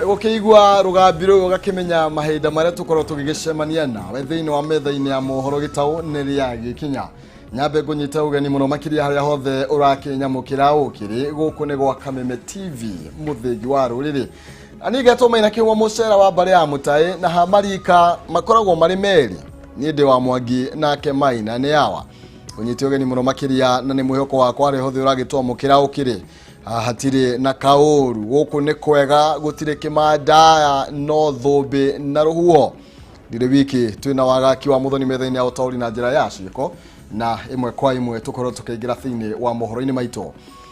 Gũkĩigua rũgambi rũu ũgakĩmenya mahinda marĩa tũkorwo tũgĩgĩcemania nawe thĩinĩ wa metha-inĩ ya mohoro gĩtaũ nĩ rĩagĩkinya. Nyambe ngũnyite ũgeni mũno makĩria harĩa hothe ũrakĩnyamũkĩra ũkĩrĩ gũkũ nĩ gwa Kameme TV mũthĩgi wa rũrĩrĩ. Na niĩ ngetwo Maina Kĩhũa mũcera wa mbarĩ ya Mũtaĩ na ha marika makoragwo marĩ merĩ. Niĩ ndĩ wa Mwangi nake Maina nĩ awa. Ũnyite ũgeni mũno makĩria na nĩ mwĩhoko wakwa harĩa hothe ũragĩtwamũkĩra ũkĩrĩ. Hatirĩ na kaũru gũkũ nĩ kwega gũtirĩ kĩmandaya no thũmbĩ na rũhuho. Ndirĩ wiki twĩna wagaki wa mũthoni metha-inĩ ya ũtaũri na njĩra ya ciĩko na ĩmwe kwa ĩmwe tũkorwo tũkĩingĩra thĩinĩ wa mohoro-inĩ maitũ.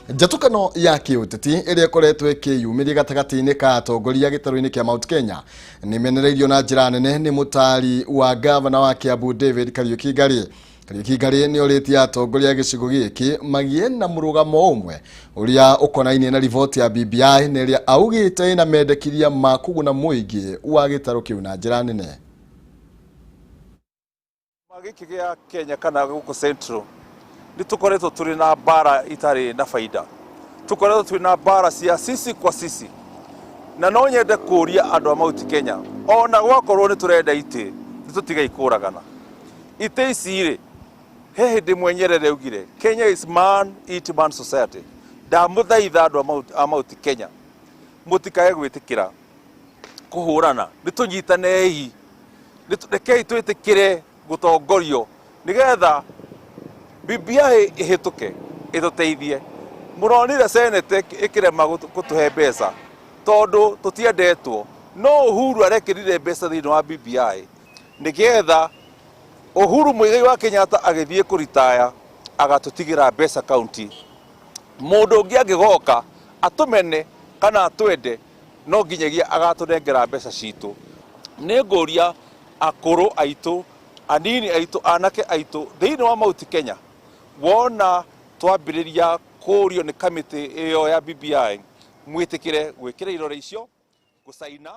Njatũkano ya kĩũteti ĩrĩa ĩkoretwo ĩkĩyumĩria gatagatĩ-inĩ ka atongoria gĩtarũ-inĩ kĩa Mount Kenya nĩmenereirio na njĩra nene nĩ mũtaari wa gavana wa Kiambu David Kariuki Ngari. Kariuki Ngari nĩ orĩtie atongoria a gĩcigo gĩkĩ magĩe na mũrũgamo ũmwe ũrĩa ũkonainie na riboti ya BBI na ĩrĩa augĩte ĩna mendekithia ma kũguna mũingĩ wa gĩtarũ kĩu na njĩra nene. Gĩkĩ gĩa Kenya kana gũkũ Central nĩ tũkoretwo tũrĩ na mbara itarĩ na baida, tũkoretwo tũrĩ na mbara cia sisi kwa sisi, na no nyende kũria andũ a Mount Kenya ona gwakorwo nĩ tũrenda itĩ nĩ tũtigei kũragana. Itĩ ici rĩ, he hĩndĩ ĩmwe Nyerere augire Kenya is man eat man society. Ndamũthaitha andũ a Mount Kenya mũtikae gwĩtĩkĩra kũhũrana, nĩ tũnyitanei, rekei twĩtĩkĩre gũtongorio nĩgetha BBI ĩhĩtũke ĩtũteithie. Mũronire Senate ĩkĩrema gũtũhe mbeca tondũ tũtiendetwo, no Uhuru arekĩrire mbeca thĩinĩ wa BBI nĩgetha Uhuru Muigai wa Kenyatta agĩthiĩ kũritaya agatũtigĩra mbeca kaunti. Mũndũ ũngĩ angĩgoka atũmene kana atwende no nginyagia agatũnengera mbeca citũ. Nĩ ngũria akũrũ aitũ, anini aitũ, anake aitũ thĩinĩ wa Mount Kenya, wona twambĩrĩria kũrio nĩ kamĩtĩ ĩyo ya BBI, mwĩtĩkĩre gwĩkĩra irore icio, gũcaina.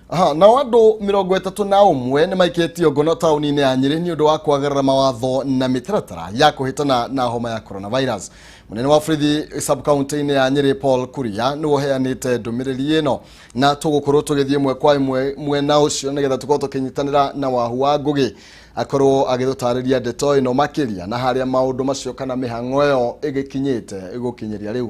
Aha, nao andũ 31 nĩ maikĩtio ngono taũni-inĩ ya Nyĩrĩ nĩ ũndũ wa kwagarara mawatho na mĩtaratara ya kũhĩtana na homa ya coronavirus. Mũnene wa borithi sub-county-inĩ ya Nyĩrĩ Paul Kuria nĩwe ũheanĩte ndũmĩrĩri ĩno, na tũgũkorwo tũgĩthiĩ ĩmwe kwa ĩmwe mwena ũcio nĩgetha tũkorwo tũkĩnyitanĩra na Wahu wa Ngũgĩ akorwo agĩtũtarĩria ndeto ĩno makĩria na harĩa maũndũ macio kana mĩhang'o ĩyo ĩgĩkinyĩte gũkinyĩria rĩu.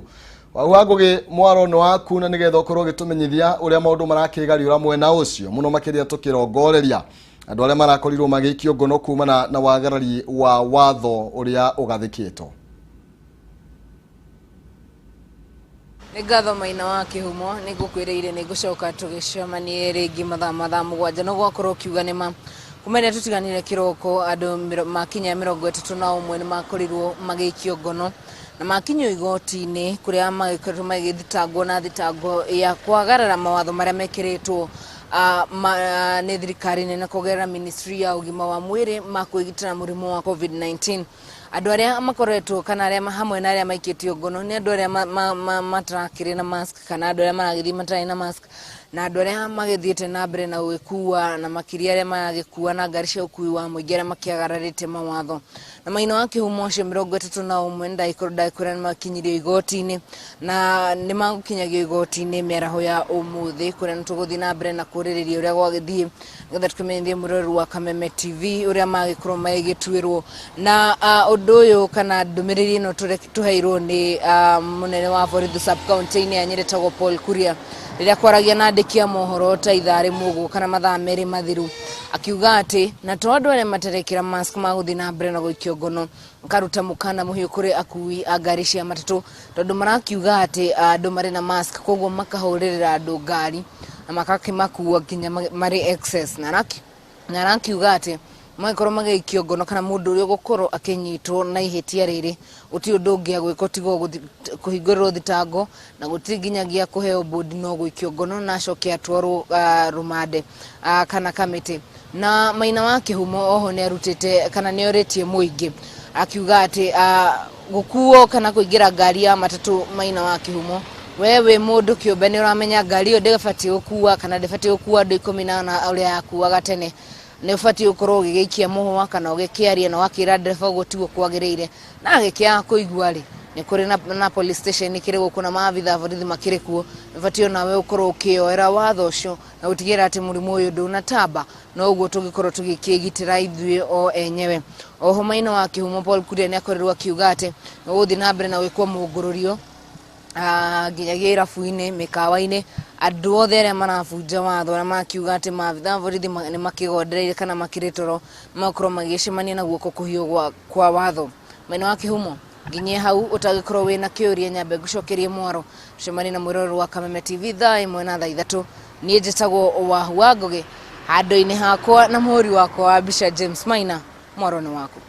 Wahu wa Ngũgĩ, mwaro nĩ waku na nĩgetha ũkorwo ũgĩtũmenyithia ũrĩa maũndũ marakĩgariũra mwena ũcio mũno makĩria tũkĩrongoreria andũ arĩa marakorirwo magĩikio ngono kumana na wagarari wa watho ũrĩa ũgathĩkĩtwo. Nĩ ngatho Maina wa Kĩhumo, nĩ ngũkwĩrĩire nĩ ngũcoka tũgĩcemanie rĩngĩ mathaa mathaa 7 no gwakorwo ũkiuga nĩ ma. Kuma rĩrĩa tũtiganire kĩroko andũ makinya 31 nĩ makorirwo magĩikio ngono na makinyio igoti-inĩ kũrĩa magĩkoretwo magĩthitangwo na thitango ya kwagarara mawatho marĩa mekĩrĩtwo nĩ thirikari nene kũgerera ministry ya ũgima wa mwĩrĩ ma kwĩgitĩra mũrimũ wa COVID-19. Andũ arĩa makoretwo kana arĩa hamwe na arĩa maikĩtio ngono nĩ andũ arĩa matarakĩrĩ na mask kana andũ arĩa maragĩthiĩ matarĩ na mask na andũ arĩa magĩthiĩte na mbere na gũgĩkua na makĩria arĩa maragĩkua na ngari cia ũkui wa mũingĩ arĩa makĩagararĩte mawatho. Na Maina wa Kĩhumo acio 31 ndagĩkwĩra nĩ makinyirio igoti-inĩ na nĩ magũkinyagio igoti-inĩ mĩaraho ya ũmũthĩ kũrĩa nĩ tũgũthiĩ na mbere na kũrĩrĩria ũrĩa gwagĩthiĩ nĩgetha tũkĩmenyithie mwĩroreri wa Kameme TV ũrĩa magĩkorwo magĩgĩtuĩrwo na ũndũ ũyũ kana ndũmĩrĩri ĩno tũheirwo nĩ mũnene wa borithi sub county-inĩ ya Nyĩrĩ etagwo Paul Kuria rĩrĩa kwaragia na andĩki a mohoro ta ithaa rĩmwe ũguo kana mathaa merĩ mathiru akiuga atĩ na to andũ arĩa matarekĩra mask magũthiĩ na mbere na gũikio ngono akaruta mũkana mũhiũ kũrĩ akui a ngari cia matatũ tondũ marakiuga atĩ andũ marĩ na mask koguo makahũrĩrĩra andũ ngari na makakĩmakua nginya marĩ excess na arakiuga atĩ magĩkorwo magĩikio ngono kana mũndũ ũrĩa ũgũkorwo akĩnyitwo na ihĩtia rĩrĩ gũtirĩ ũndũ ũngĩ agwĩka tiga kũhingũrĩrwo thitango na gũtirĩ nginyagia kũheo bodi no gũikio ngono na acoke atwarwo rũmande kana kamĩtĩ. Na Maina wa Kĩhumo oho nĩ arutĩte kana nĩ orĩtie mũingĩ akiuga atĩ gũkuo kana kũingĩra ngari ya matatũ Maina wa Kĩhumo we wĩ mũndũ kĩũmbe nĩ ũramenya ngari ĩyo ndĩbatiĩ gũkua kana ndĩbatiĩ gũkua andũ 14 ũrĩa yakuaga tene. Nĩ ũbatiĩ gũkorwo ũgĩgĩikia mũhũa kana ũgĩkĩaria na ũgakĩra ndereba ũguo tiguo kwagĩrĩire na agĩkĩaga kũigua rĩ Nĩ kũrĩ na police station ikĩrĩ gũkũ na maabitha a borithi makĩrĩ kuo. Nĩ onawe ũkorwo ũkĩoera watho ũcio na gũtigĩrĩra atĩ mũrimũ ũyũ ndũnatamba, no ũguo tũngĩkorwo tũgĩkĩgitĩra ithuĩ o enyewe. Oho Maina wa Kĩhumo Paul Kuria nĩ akorirwo akiuga atĩ nĩ gũthiĩ na mbere na gwĩkwo mũngũrũrio nginyagia irabu-inĩ, mĩkawa-inĩ, andũ othe arĩa marabunja watho, arĩa makiuga atĩ maabitha a borithi nĩ makĩgondereire kana makĩrĩ toro, magakorwo magĩcemania na guoko kũhiũ kwa watho. Maina wa Kĩhumo, nginyie hau. Ũtangĩkorwo wĩna kĩũria, nyambe ngũcokerie mwaro. Tucemanie na mwĩroreri wa Kameme TV thaa 1 na thaa 3. Niĩ njĩtagwo Wahu wa Ngũgĩ, handũ-inĩ hakwa na mũhũri wakwa wa mbica James Maina. Mwaro nĩ waku.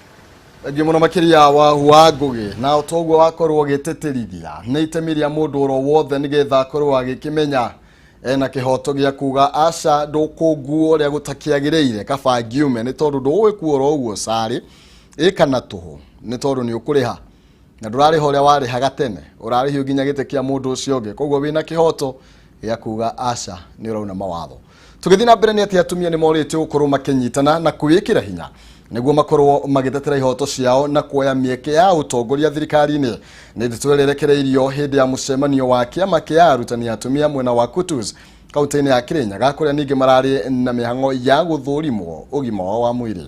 Thengiũ mũno makĩria, Wahu wa Ngũgĩ. Na toguo wakorwo ũgĩtĩtĩrithia nĩ itemi rĩa mũndũ oro wothe nĩgetha akorwo agĩkĩmenya ena kĩhoto gĩa kuga aca, ndũkũnguo ũrĩa gũtakĩagĩrĩire, kaba ngiume, nĩ tondũ ndũgũgĩkuo oro ũguo carĩ ĩ kana tũhũ, nĩ tondũ nĩ ũkũrĩha na ndũrarĩha ũrĩa warĩhaga tene, ũrarĩhio nginya gĩtĩ kĩa mũndũ ũcio ũngĩ. Koguo wĩna kĩhoto gĩa kuga aca, nĩ ũrauna mawatho. Tũgĩthiĩ na mbere nĩ atĩ atumia nĩ morĩtio gũkorwo makĩnyitana na kwĩĩkĩra hinya nĩguo makorwo magĩtetera ihoto ciao na kuoya mĩeke ya ũtongoria thirikari-inĩ. Nĩ ndeto ĩrĩa ĩrekereirio hĩndĩ ya mũcemanio wa kĩama kĩa arutani atumia mwena wa Kutus, kaunti-inĩ ya Kirinyaga, kũrĩa ningĩ mararĩ na mĩhang'o ya gũthũrimwo ũgima wao wa mwĩrĩ.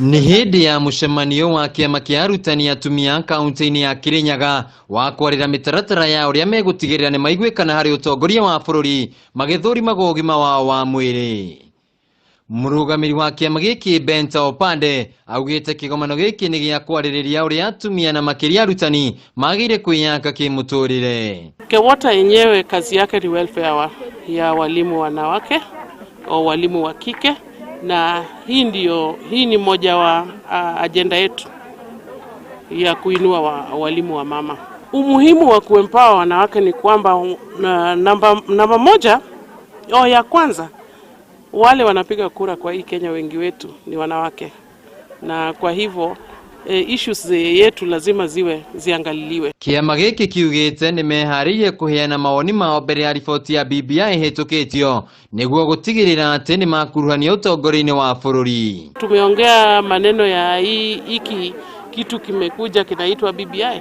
Nĩ hĩndĩ ya mũcemanio wa kĩama kĩa arutani atumia kaunti-inĩ ya Kirinyaga wa kwarĩra mĩtaratara ya ũrĩa megũtigĩrĩra nĩ maiguĩkana harĩ ũtongoria wa bũrũri, magĩthũrimagwo ũgima wao wa mwĩrĩ. Mũrũgamĩrĩri wa kĩama gĩkĩ Benta Opande augĩte kĩgomano gĩkĩ nĩ gĩa kwarĩrĩria ũrĩa atumia na makĩria arutani magĩrĩire kwĩyaka kĩmũtũrĩre. KEWOTA yenyewe kazi yake ni welfare ya walimu wanawake au walimu wa kike, na hii ni moja wa ajenda yetu ya kuinua walimu wa mama. Umuhimu wa kuempower wanawake ni kwamba namba moja au ya kwanza, wale wanapiga kura kwa hii Kenya wengi wetu ni wanawake, na kwa hivyo issues yetu lazima ziwe ziangaliliwe. Kĩama gĩkĩ kiugĩte nĩ meharĩirie kũheana mawoni mao mbere ya riboti ya BBI ĩhĩtũkĩtio nĩguo gũtigĩrĩra atĩ nĩ makuruhanio ũtongoria-inĩ wa bũrũri. Tumeongea maneno ya hii hiki kitu kimekuja kinaitwa BBI,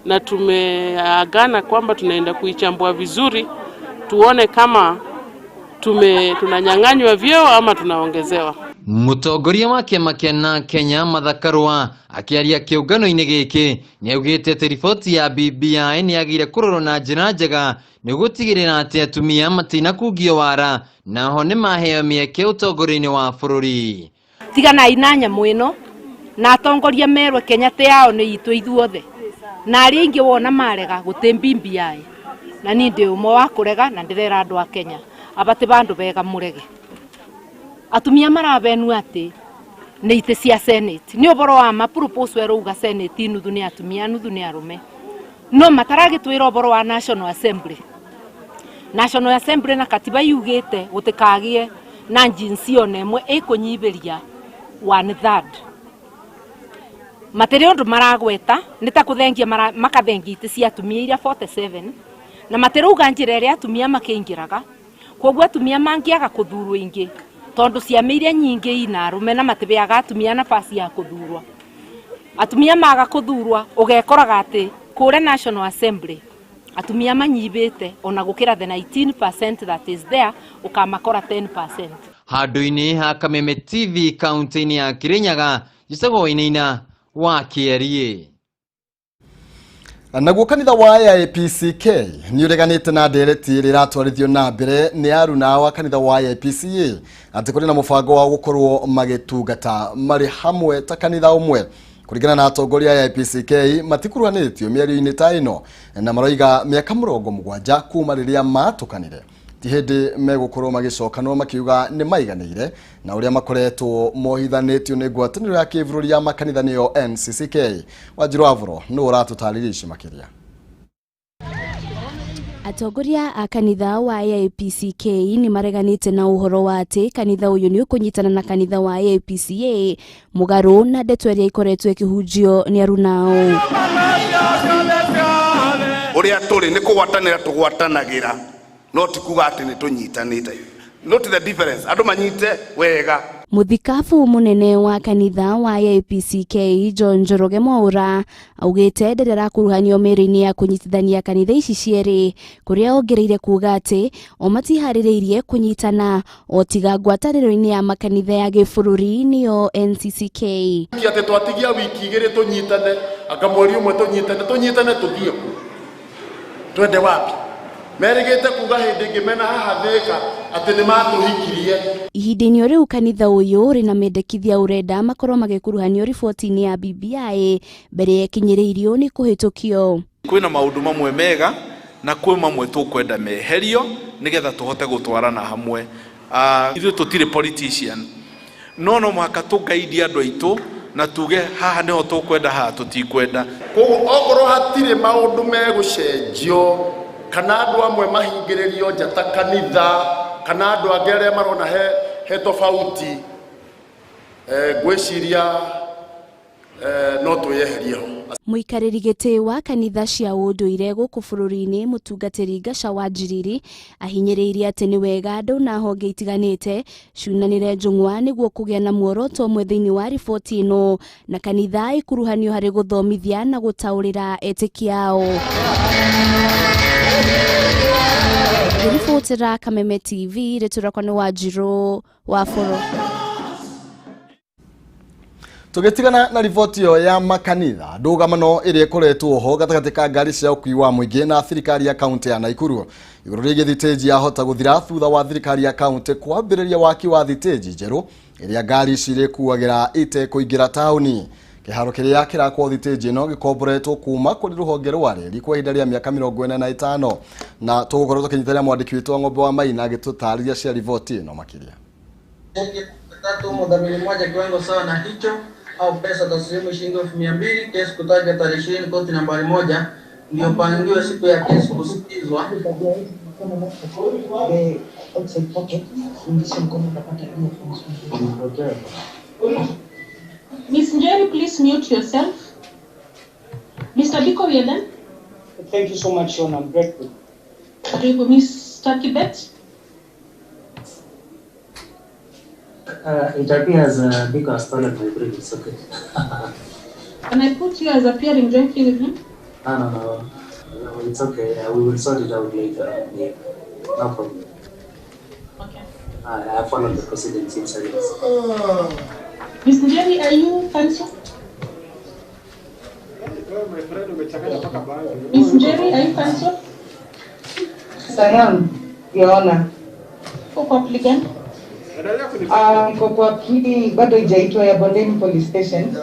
na tumeagana kwamba tunaenda kuichambua vizuri tuone kama tunanyang'anywa vyeo ama tunaongezewa. Mũtongoria wa kĩama kĩa na Kenya Martha Karua akĩaria kĩũngano-inĩ gĩkĩ nĩ augĩte atĩ riboti ya BBI nĩ yagĩrĩire kũrorwo na njĩra njega nĩguo gũtigĩrĩra atĩ atumia matinakungio wara naho nĩ maheo mĩeke ũtongoria-inĩ wa bũrũri. Tiganai na nyamũ ĩno na atongoria merwe Kenya ti yao, nĩ itũ ithuothe, na arĩa aingĩ wona marega gũtĩ BBI, na niĩ ndĩ ũmwe wa kũrega, na ndĩrera andũ a Kenya abati bandu bega mũrege. Atumia marabenwo atĩ nĩ itĩ cia Senate, nĩ ũboro wa ma. Proposal ĩrauga Senate nuthu nĩ atumia, nuthu nĩ arũme, no mataragĩtwĩra ũboro wa National Assembly. National Assembly na katiba yugĩte gũtikagie na jinsia ona ĩmwe ĩkũnyibĩria one third. Matirĩ ũndũ maragweta, nĩ ta kũthengia makathengia itĩ cia atumia iria 47, na matirauga njĩra ĩrĩa atumia makĩingĩraga. Koguo atumia mangĩaga kũthurwo ingĩ, tondũ ciama iria nyingĩ ina arũme na matibeaga atumia nafasi ya kũthurwo, atumia maga kũthurwa ũgekoraga atĩ kũrĩa National Assembly atumia manyibĩte ona gũkĩra the 19% that is there, ũkamakora 10%. Handũ-inĩ ha Kameme TV kaunti-inĩ ya Kirinyaga, njĩtagwo Wainaina wa Kĩeriĩ. Naguo kanitha wa AIPCK nĩ ũreganĩte na ndereti ĩrĩa ĩratwarithio na mbere nĩ aruna wa kanitha wa AIPCA atĩ kũrĩ na mũbango wa gũkorwo magĩtungata marĩ hamwe ta kanitha ũmwe. Kũringana na atongoria a AIPCK, matikuruhanĩtio mĩario-inĩ ta ĩno, na maroiga mĩaka 70 kuma rĩrĩa matũkanire ti hĩndĩ megũkorwo magĩcokanwo, makiuga nĩ maiganĩire na ũrĩa makoretwo mohithanĩtio nĩ ngwatanĩro ya kĩbũrũri ya makanitha, nĩyo NCCK. Wanjiru Avuro nĩ ũratũtarĩria ici makĩria. Atongoria a kanitha wa AIPCK nĩ mareganĩte na ũhoro wa atĩ kanitha ũyũ nĩ ũkũnyitana na kanitha wa AIPCA, mũgarũ na ndeto ĩrĩa ikoretwo ĩkĩhunjio nĩ arunao. Ũrĩa tũrĩ nĩ kũgwatanĩra tũgwatanagĩra, no ti kuga atĩ nĩ tũnyitanĩte. Note the difference, andũ manyite wega. Mũthikabu mũnene wa kanitha wa AIPCK John Njoroge Mwaura augĩte ndarĩ arakuruhanio mĩario-inĩ ya kũnyitithania kanitha ici cierĩ, kũrĩa ongereire kuga atĩ o matiharĩrĩirie kũnyitana o tiga ngwatanĩro-inĩ ya makanitha ya gĩbũrũri nĩyo NCCK. Atĩ twatigia wiki igĩrĩ tũnyitane, anga mweri ũmwe tũnyitane, tũnyitane tũthiĩ kũ, twende wapi? Merĩgĩte kuga hĩndĩ ĩngĩ mena haha Thĩka atĩ nĩ matũhikirie. Ihinda-inĩ o rĩu kanitha ũyũ ũrĩ na mendekithia ũrenda makorwo magĩkuruhanio riboti-inĩ ya BBI mbere ĩkinyĩrĩirio nĩ kũhĩtũkio. Kwĩna maũndũ mamwe mega na kwĩ mamwe tũkwenda meherio nĩgetha tũhote gũtwarana hamwe. Ithuĩ tũtirĩ politician, no no mũhaka tũgaidie andũ aitũ na tuge haha nĩho tũkwenda, haha tũtikwenda. Koguo okorwo hatirĩ maũndũ megũcenjio kana andũ amwe mahingĩrĩrio nja ta kanitha kana andũ angĩ arĩa marona he tofauti, ngwĩciria no twĩyeherie ho. Mũikarĩri gĩtĩ wa kanitha cia ũndũire gũkũ bũrũri-inĩ mũtungatĩri Gaca wa Njiriri ahinyĩrĩirie atĩ nĩ wega andũ na honge itiganĩte ciunanĩre njũng'wa nĩguo kũgĩa na muoroto ũmwe thĩinĩ wa riboti ĩno na kanitha ĩkuruhanio harĩ gũthomithia na gũtaũrĩra etĩkia ao. Ngĩribotera Kameme TV, rĩtwa rĩakwa nĩ Wanjirũ wa Bũrũ. Tũgĩtigana na riboti ĩyo ya makanitha, ndũgamano ĩrĩa ĩkoretwo ho gatagatĩ ka ngari cia ũkuui wa mũingĩ na thirikari ya kaunti ya Naikuru igũrũ rĩgiĩ thitĩnji yahota gũthira thutha wa thirikari ya kaunti kwambĩrĩria waki wa thitĩnji njerũ ĩrĩa ngari ici irĩkuagĩra itekũingĩra taũni. Kĩharo kĩrĩa kĩrakwo thitĩnji ĩno gĩkomboretwo kuma kũrĩ rũhonge rwa reri kwa ihinda rĩa mĩaka 45, na tũgũkorwo tũkĩnyitanĩra mwandĩki witũ wa Ng'ombe wa Maina agĩtũtarĩria cia riboti ĩno makĩria. Tatu mdhamini mmoja kiwango sawa na hicho au pesa taslimu shilingi 200,000. Kesi kutajwa tarehe 20 koti nambari 1 iliyopangiwa siku ya kesi kusikizwa. Miss Njeri, please mute yourself. Mr. Biko, we are done. Thank you so much, Shona. I'm grateful. Karibu, Mr. Kibet. It appears Biko has stolen my brief. It's okay. Can I put you as appearing jointly with him? No. It's okay. We will sort it out later. Yeah. No problem. Okay. I followed the proceedings in silence. Ms. Njeri, are you counsel? Ms. Njeri, are you counsel? Yes, I am, Your Honor. Uko applicant? Niko kwa plea bado haijaitwa ya Bondeni Police Station.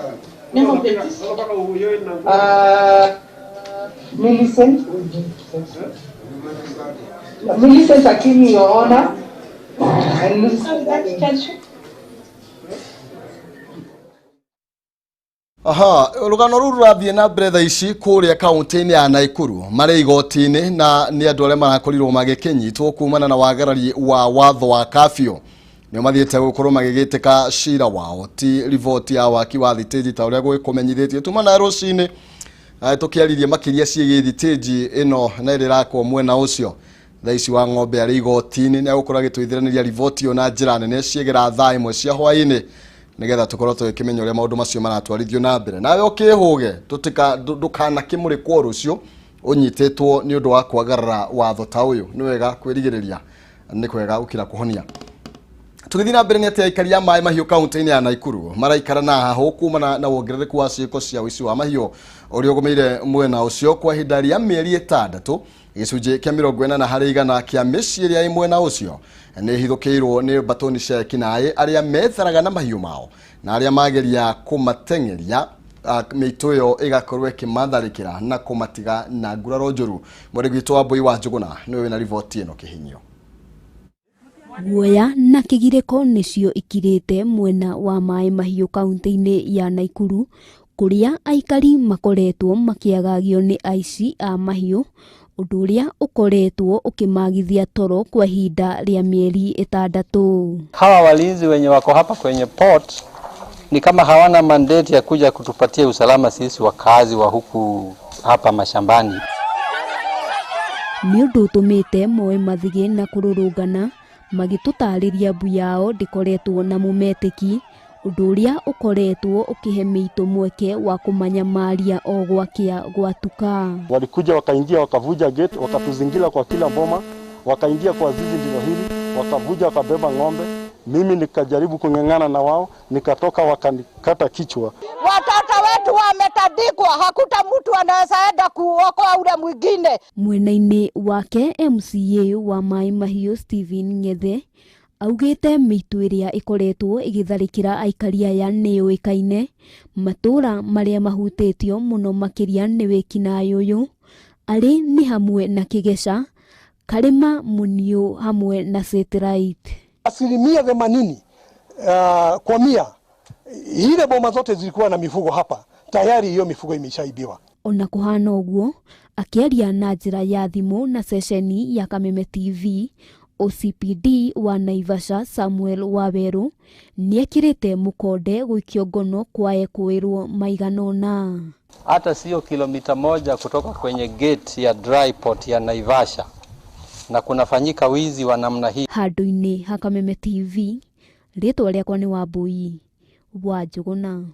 Name of the deceased? Millicent. Millicent Akinyi, Your Honor. And Millicent. Aha, rũgano rũrũ rũrathiĩ na mbere thaa ici kũrĩa kaunti-inĩ ya Naikuru marĩ igoti-inĩ na nĩ andũ arĩa marakorirwo magĩkĩnyitwo kumana na wagarari wa watho wa kafio nĩo mathiĩte gũkorwo magĩgĩtĩka cira wao ti riboti ya waki wa thitĩnji ta ũrĩa gũgĩkũmenyithĩtie tuma na rũcinĩ tũkĩaririe makĩria ciĩgiĩ thitĩnji ĩno na ĩrĩa ĩrakwo mwena ũcio. Thaa ici wa Ng'ombe arĩ igoti-inĩ nĩ egũkorwo agĩtũithĩranĩria riboti ĩyo na njĩra nene ciĩgera thaa 1 cia hwaĩ-inĩ nigetha tukorwo tũgĩkĩmenya ũrĩa maũndũ macio maratwarithio na mbere. Nawe ũkĩhũge ndũkanakĩmũrĩkwo rũciũ ũnyitĩtwo nĩ ũndũ wa kwagarara watho ta ũyũ. Nĩ wega kwĩrigĩrĩria, nĩ kwega gũkĩra kũhonia. Tũgĩthiĩ na mbere nĩ atĩ aikari a Maĩ Mahiũ kaunti-inĩ ya Naikuru maraikara na hahũ kumana na wongerereku wa ciĩko cia ũici wa mahiũ ũrĩa ũgũmĩire mwena ũcio kwa ihinda rĩa mĩeri 6. Gĩcunjĩ kĩa 80 harĩ igana kĩa mĩciĩ ĩrĩa ĩ mwena ũcio nĩ ĩhithũkĩirwo nĩ mbatoni cia ekinaĩ arĩa metharaga na mahiũ mao na arĩa mageria kũmateng'eria mĩitũ ĩyo ĩgakorwo ĩkĩmatharĩkĩra na kũmatiga na nguraro njũru. Mwandĩki witũ wa Mbui wa Njũgũna nĩwe wĩna riboti ĩno kĩhinyio. Guoya na kĩgirĩko nĩcio ikirĩte mwena wa Maĩ Mahiũ kaunti-inĩ ya Naikuru kũrĩa aikari makoretwo makĩagagio nĩ aici a mahiũ, ũndũ ũrĩa ũkoretwo ũkĩmagithia toro kwa ihinda rĩa mĩeri 6. Hawa walinzi wenye wako hapa kwenye port ni kama hawana mandate ya kuja kutupatia usalama sisi wakazi wa huku hapa mashambani. Nĩ ũndũ ũtũmĩte moe mathigĩ na kũrũrũngana Magĩtũtarĩria mbu yao ndĩkoretwo na mũmetĩki, ũndũ ũrĩa ũkoretwo ũkĩhe mĩitũ mweke wa kũmanyamaria o gwakĩa gwatuka. Walikuja wakaingia wakavuja gate, wakatuzingira kwa kila boma, wakaingia kwa zizi ndilo hili, wakavuja wakabeba ng'ombe. Mimi nikajaribu kung'ang'ana na wao, nikatoka wakanikata kichwa. Watoto wetu wametandikwa, hakuta mtu anaweza enda kuokoa ule mwingine. Mwena-inĩ wake MCA wa Mai Mahiũ Stephen Ng'ethe augĩte mĩitũ ĩrĩa ĩkoretwo ĩgĩtharĩkĩra aikari aya nĩ yũĩkaine, matũra marĩa mahutĩtio mũno makĩria nĩ wĩkinaĩ ũyũ arĩ nĩ hamwe na Kĩgeca, Karĩma Muniu hamwe na Satellite. 80% kwa mia ile boma zote zilikuwa na mifugo hapa, tayari hiyo mifugo imeshaibiwa. Ona kuhana ũguo, akĩaria na njĩra ya thimũ na ceceni ya Kameme TV, OCPD wa Naivasha Samuel Waweru nĩekĩrĩte mũkonde gũikio ngono kwa ekũĩrwo maigana ũna. Hata sio kilomita moja kutoka kwenye gate ya dry port ya Naivasha, na kunafanyika wizi wa namna hii. Handũ-inĩ ha Kameme TV, rĩtwa rĩakwa nĩ Wambui wa Njũgũna.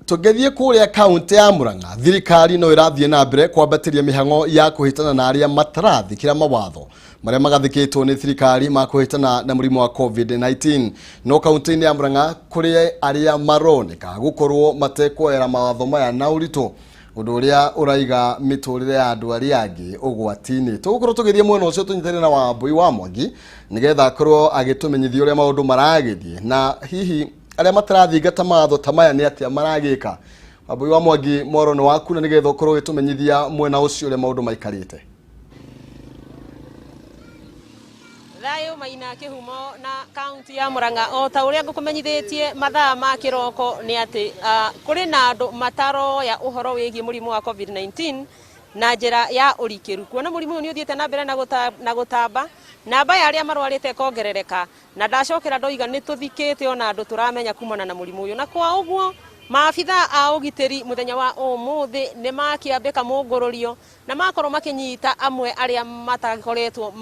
Tũngĩthiĩ kũrĩa kaunti ya Murang'a, thirikari no ĩrathiĩ na mbere kwambatĩria mĩhang'o ya kũhĩtana na arĩa matarathĩkĩra mawatho marĩa magathĩkĩtwo nĩ thirikari ma kũhĩtana na mũrimũ wa COVID-19. No kaunti-inĩ ya Murang'a kũrĩ arĩa maroneka gũkorwo matekuoera mawatho maya na ũritũ, ũndũ ũrĩa ũraiga mĩtũrĩre ya andũ arĩa angĩ ũgwati-inĩ. Tũgũkorwo tũgĩthiĩ mwena ũcio tũnyitanĩre na Wambui wa Mwangi nĩgetha akorwo agĩtũmenyithia ũrĩa maũndũ maragĩthiĩ na hihi arĩa matarathingata mawatho ta maya nĩ atĩa maragĩka. Wambui wa Mwangi, mwaro nĩ waku na nĩgetha ũkorwo ũgĩtũmenyithia mwena ũcio ũrĩa maũndũ maikarĩte. Thayo Maina Kĩhumo na kaunti ya Murang'a o ta ũrĩa ngũkũmenyithĩtie mathaa ma kĩroko nĩ atĩ kũrĩ na andũ mataroya ũhoro wĩgiĩ mũrimũ wa COVID-19 na njĩra ya ũrikĩru, kuona mũrimũ ũyũ nĩ ũthiĩte na mbere na gũtamba, namba ya arĩa marwarĩte ĩkongerereka, na ndacokera ndoiga nĩ tũthikĩte ona andũ tũramenya kumana na mũrimũ ũyũ. Na kwa ũguo maabitha a ũgitĩri mũthenya wa ũmũthĩ nĩ makĩambĩka mũngũrũrio na makorwo makĩnyita amwe arĩa matakoretwo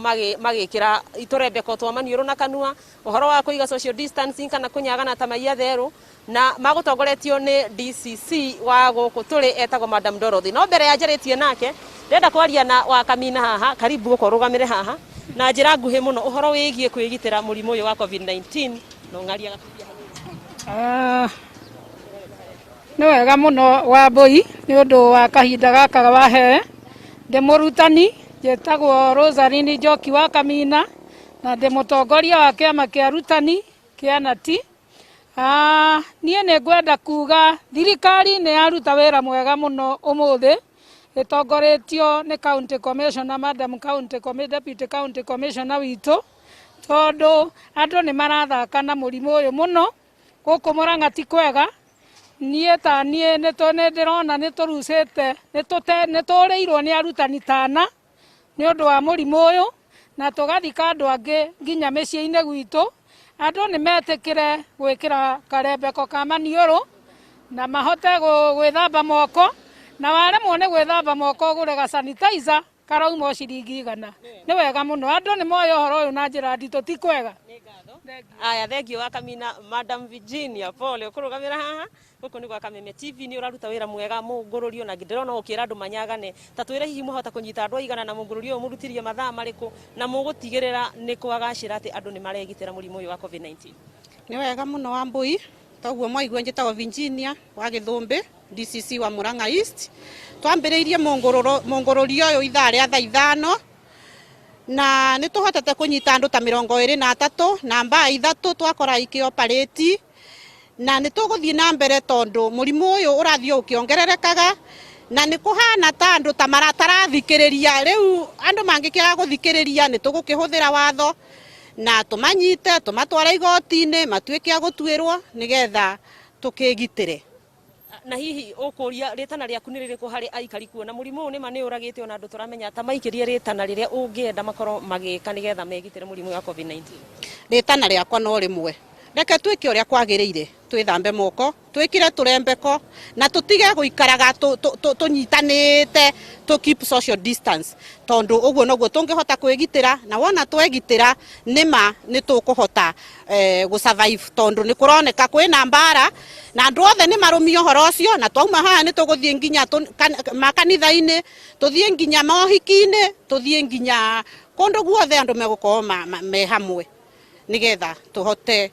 magĩkĩra tũrembeko twa maniũrũ na kanua, ũhoro wa kũiga social distancing kana kũnyagana ta maiya therũ, na magũtongoretio nĩ DCC wa gũkũ tũrĩ etagwo Madam Dorothy. No mbere ya njarĩtie nake ndĩrenda kwaria na Wakamina haha, karibu gũkũ ũrũgamĩre haha na njĩra nguhĩ mũno ũhoro wĩgiĩ kwĩgitĩra mũrimũ ũyũ wa COVID-19. No ng'aria gatuia. Nĩ wega mũno Wambui nĩ ũndũ wa kahinda gaka wahe. Ndĩ mũrutani njĩtagwo Rosaline Njoki wa Kamina na ndĩ mũtongoria wa kĩama kĩa arutani kĩa NATI. Niĩ nĩ ngwenda kuga thirikari nĩ yaruta wĩra mwega mũno ũmũthĩ ĩtongoretio nĩ County Commissioner, Madam County Deputy County Commissioner witũ, tondũ andũ nĩ marathaka na mũrimũ ũyũ mũno gũkũ Murang'a ti kwega. Niĩ ta niĩ nĩ ndĩrona nĩ tũrucĩte, nĩ tũrĩirwo nĩ arutani tana nĩ ũndũ wa mũrimũ ũyũ, na tũgathika andũ angĩ nginya mĩciĩ-inĩ gwitũ. Andũ nĩ metĩkĩre gwĩkĩra karembeko ka maniũrũ na mahote gwĩthamba moko, na waremwo nĩ gwĩthamba moko ũgũre ga sanitizer karauma o ciringi 100. Nĩ wega mũno, andũ nĩ moĩ ũhoro ũyũ na njĩra nditũ, ti kwega. Aya, thengio wa Kamina. Madam Virginia Pole ũkũrũgamĩra haha gũkũ nĩ gwa Kameme TV, nĩ ũraruta wĩra mwega mũngũrũrio, na ndĩrona ũkĩra andũ manyagane. Ta twĩre hihi mwahota kũnyita andũ aigana na mũngũrũrio ũyũ mũrutirie mathaa marĩkũ, na mũgũtigĩrĩra nĩ kwagacĩra atĩ andũ nĩ maregitĩra mũrimũ ũyũ wa COVID-19. Nĩ wega mũno Wambui, toguo mwaigua njĩtagwo Virginia wa Gĩthũmbĩ, DCC wa Murang'a East. Twambĩrĩirie mũngũrũrio ũyũ ithaa rĩa thaa 5 na nĩ tũhotete kũnyita andũ ta 23 na mbaa 3 twakora ikĩoparĩti, na nĩ tũgũthiĩ na mbere tondũ mũrimũ ũyũ ũrathiĩ ũkĩongererekaga na nĩ kũhana ta andũ ta maratarathikĩrĩria. Rĩu andũ mangĩkĩaga gũthikĩrĩria nĩ tũgũkĩhũthĩra watho na tũmanyite tũmatware igoti-inĩ matuĩke a gũtuĩrwo nĩgetha tũkĩgitĩre. Na hihi ũkũria rĩtana rĩaku nĩ rĩrĩkũ harĩ aikari, kuona mũrimũ ũyũ nĩma nĩ ũragĩte ona andũ tũramenya ta maikĩrie rĩtana rĩrĩa ũngĩenda makorwo magĩka nĩgetha megitĩre mũrimũ wa COVID-19? Rĩtana rĩakwa no rĩmwe, reke twĩke ũrĩa kwagĩrĩire, Twithambe moko, twikire turembeko na tutige guikaraga tunyitanite, to keep social distance, tondu uguo noguo tungihota kwigitira, na wona twegitira nima ni tukuhota gu survive, tondu ni kuroneka kwina mbara na andu othe ni marumie uhoro ucio. Na twauma haha ni tuguthie nginya makanitha-ini, tuthie nginya mohiki-ini, tuthie nginya kundu guothe andu megukorwo me hamwe nigetha tuhote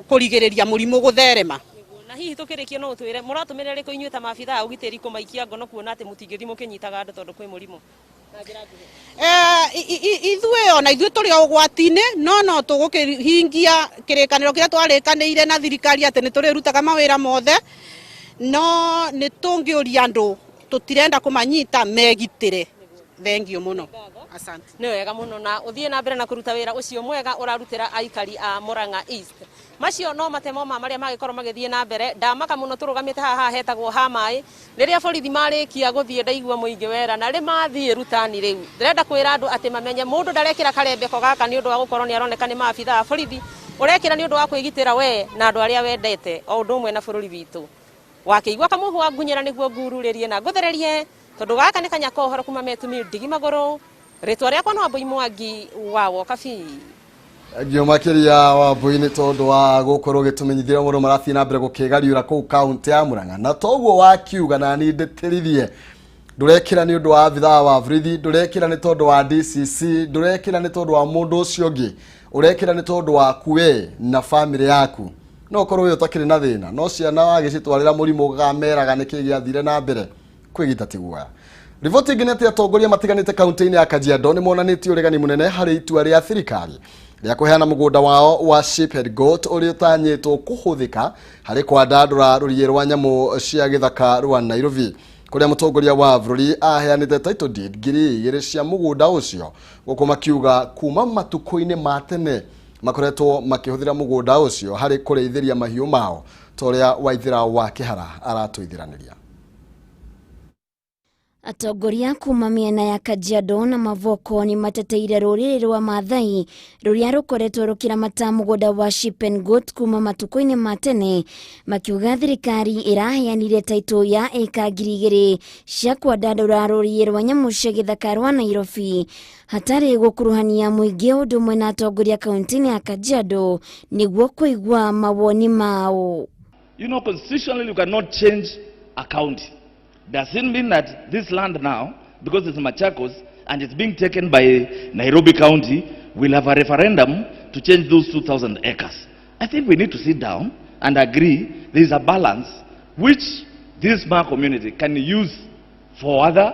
kurigiriria murimu gutherema. Na hihi tukirikia no utwire muratumira riku inyuĩ ta maabithaa a ũgitĩri kũmaikia ngono kuona atĩ mũtingĩthiĩ mũkĩnyitaga andũ tondũ kwĩ mũrimũ? Ithuĩ ona ithuĩ tũrĩ o ũgwati-inĩ, no tũgũkĩhingia kĩrĩkanĩro kĩrĩa twarĩkanĩire na thirikari atĩ nĩ tũrĩrutaga mawĩra mothe, no nĩ tũngĩũria andũ tũtirenda kũmanyita megitĩre. Thengio mũno. Asante. Nĩ wega mũno, na ũthiĩ na mbere na kũruta wĩra ũcio mwega ũrarutĩra aikari a Murang'a East. Macio no matemo ma marĩa magĩkorwo magĩthiĩ na mbere. Ndamaka mũno tũrũgamĩte haha hetagwo ha maĩ. Rĩrĩa borithi marĩkia gũthiĩ ndaigua mũingĩ wera na rĩ mathiĩ rutani rĩu. Ndĩrenda kwĩra andũ atĩ mamenye mũndũ ndarekĩra karembeko gaka nĩ ũndũ wa gũkorwo nĩ aroneka nĩ maabithaa a borithi, ũrekĩra nĩ ũndũ wa kwĩgitĩra we na andũ arĩa wendete o ũndũ ũmwe na bũrũri witũ. Wakĩigua kamũhu wa ngunyĩra nĩguo ngururĩrie na ngũthererie, tondũ gaka nĩ kanya ka ũhoro kuma metumi ndigi magũrũ. Rĩtwa rĩakwa no Wambui Mwangi wa Wokabi. Ngio makiria Wambui nĩ tondũ wa gũkorwo ũgĩtũmenyithia ũrĩa marathiĩ na mbere gũkĩgariũra kũu kaunti ya Murang'a, na toguo wakiuga na niĩ ndĩtĩrithie, ndũrekĩra nĩ ũndũ wa abithaa wa borithi, ndũrekĩra nĩ tondũ wa DCC, ndũrekĩra nĩ tondũ wa mũndũ ũcio ũngĩ, ũrekĩra nĩ tondũ waku we na bamĩrĩ yaku. No ũkorwo wĩ ũtakĩrĩ na thĩna, no ciana wagĩcitwarĩra mũrimũ ũkameraga nĩkĩ gĩathire na mbere kwĩgita ti guoya. Riboti ĩngĩ nĩ atĩ atongoria matiganĩte kaunti-inĩ ya Kajiado nĩ monanĩtie ũregani mũnene harĩ itua rĩa thirikari rĩa kũheana mũgũnda wao wa Sheep and Goat ũrĩa ũtanyĩtwo kũhũthĩka harĩ kwandandũra rũriĩ rwa nyamũ cia gĩthaka rwa Nairobi, kũrĩa mũtongoria wa bũrũri aheanĩte title deed 2000 cia mũgũnda ũcio, gũkũ makiuga kuma matukũ-inĩ ma tene makoretwo makĩhũthĩra mũgũnda ũcio harĩ kũrĩithĩria mahiũ mao, ta ũrĩa Waithĩra wa Kĩhara aratũithiranĩria. Atongoria kuma mĩena ya Kajiado na Mavoko nĩ mateteire rũrĩrĩ rwa Maathai rũrĩa rũkoretwo rũkĩramata mũgũnda wa Sheep and Goat kuma matukũ-inĩ ma tene, makiuga thirikari ĩraheanire title ya ĩka 2000 cia kwandandũra rũriĩ rwa nyamũ cia gĩthaka rwa Nairobi hatarĩ gũkuruhania mũingĩ ũndũ ũmwe na atongoria kaunti-inĩ ya Kajiado nĩguo kũigua mawoni mao. You know, constitutionally you cannot change a county. Doesn't mean that this land now, because it's Machakos and it's being taken by Nairobi County, will have a referendum to change those 2,000 acres. I think we need to sit down and agree there is a balance which this Maa community can use for other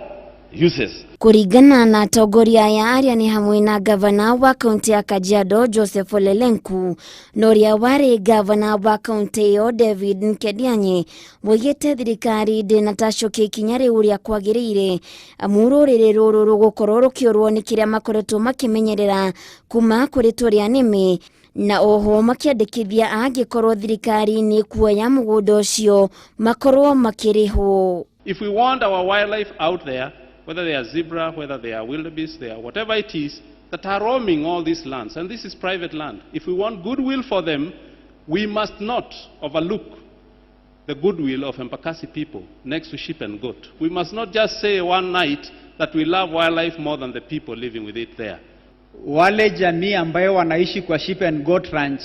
uses. Kũringana na atongoria aya arĩa nĩ hamwe na gavana wa kaunti ya Kajiado Joseph Ole Lenku na ũrĩa warĩ gavana wa kaunti ĩyo David Nkedianye, moigĩte thirikari ndĩnatacũkia ikinya rĩu ũrĩa kwagĩrĩire, amu rũrĩrĩ rũrũ rũgũkorwo rũkĩũrwo nĩ kĩrĩa makoretwo makĩmenyerera kuma kũrĩ tũrĩa nĩmĩ, na oho makĩandĩkithia angĩkorwo thirikari nĩ kuoya mũgũnda ũcio makorwo makĩrĩhwo. If we want our wildlife out there, whether they are zebra, whether they are wildebeest, they are whatever it is, that are roaming all these lands, and this is private land. If we want goodwill for them, we must not overlook the goodwill of Embakasi people next to sheep and goat. We must not just say one night that we love wildlife more than the people living with it there. Wale jamii ambayo wanaishi kwa Sheep and Goat Ranch,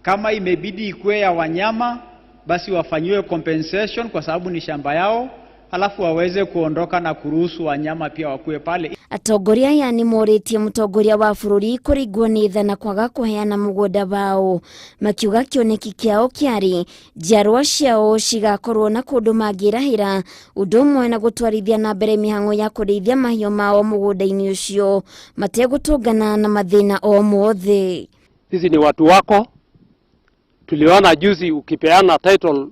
kama imebidi ikuwe ya wanyama, basi wafanyiwe compensation kwa sababu ni shamba yao, halafu waweze kuondoka na kuruhusu wanyama pia wakue pale. Atongoria aya nĩ morĩtie mũtongoria wa bũrũri kũringwo nĩ tha na kwaga kũheana mũgũnda wao, makiuga kĩoneki kĩao kĩarĩ njiarwa ciao cigakorwo na kũndũ mangĩrahĩra, ũndũ ũmwe na gũtwarithia na mbere mĩhang'o ya kũrĩithia mahiũ mao mũgũnda-inĩ ũcio mategũtũngana na mathĩna o mothe. Sisi ni watu wako. Tuliona juzi ukipeana title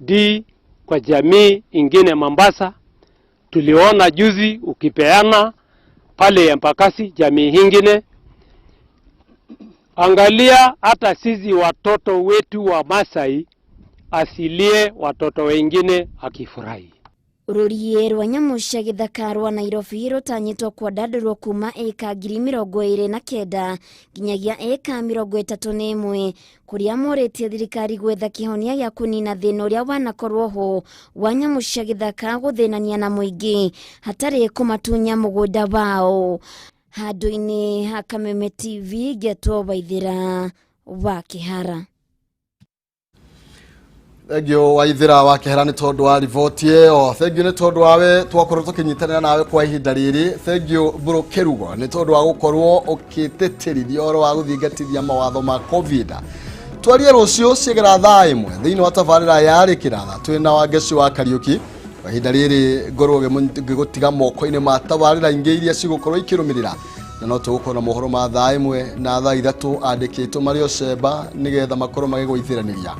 D kwa jamii ingine Mombasa. Tuliona juzi ukipeana pale Embakasi jamii ingine. Angalia hata sisi watoto wetu wa Masai asilie watoto wengine akifurahi. Rũriĩ rwa nyamũ cia gĩthaka rwa Nairobi rũtanyĩtwo kwandandũrwo kuma ĩka 29,000 nginyagia ĩka 31, kũrĩa morĩtie thirikari gwetha kĩhonia gĩa kũnina thĩna ũrĩa wanakorwo ho wa nyamũ cia gĩthaka gũthĩnania na mũingĩ hatarĩ kũmatunya mũgũnda wao. Handũ-inĩ ha Kameme TV, ngetwo Waithĩra wa Kĩhara. Thengio Waithĩra wa Kĩhara nĩ tondũ wa riboti ĩyo. Thengio nĩ tondũ wawe twakorwo tũkĩnyitanĩra nawe kwa ihinda rĩrĩ. Thengio Mbũrũ Kĩrugo nĩ tondũ wa gũkorwo ũkĩtĩtĩrithia ũhoro wa gũthingatithia mawatho ma COVID. Twarie rũciũ ciĩgera thaa 1 thĩinĩ wa tabarĩra ya Rĩkĩratha twĩna Wangeci wa Kariũki. Kwa ihinda rĩrĩ ngorwo ngĩgũtiga moko-inĩ ma tabarĩra ingĩ iria cigũkorwo ikĩrũmĩrĩra, na no tũgũkorwo na mohoro ma thaa 1 na thaa 3 andĩkĩtwo marĩ o cemba nĩgetha makorwo magĩgũithĩranĩria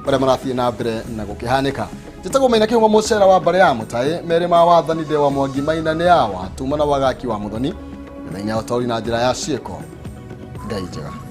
marĩa marathiĩ na mbere na gũkĩhanĩka. Njĩtagwo Maina Kĩhumo mũcera wa mbarĩ ya mũtaĩ merĩ ma wathani ndĩ wa Mwangi Maina nĩ awa tuma na wagaki wa Mũthoni metha-inĩ ya ũtaũri na njĩra ya ciĩko. Ngai njega.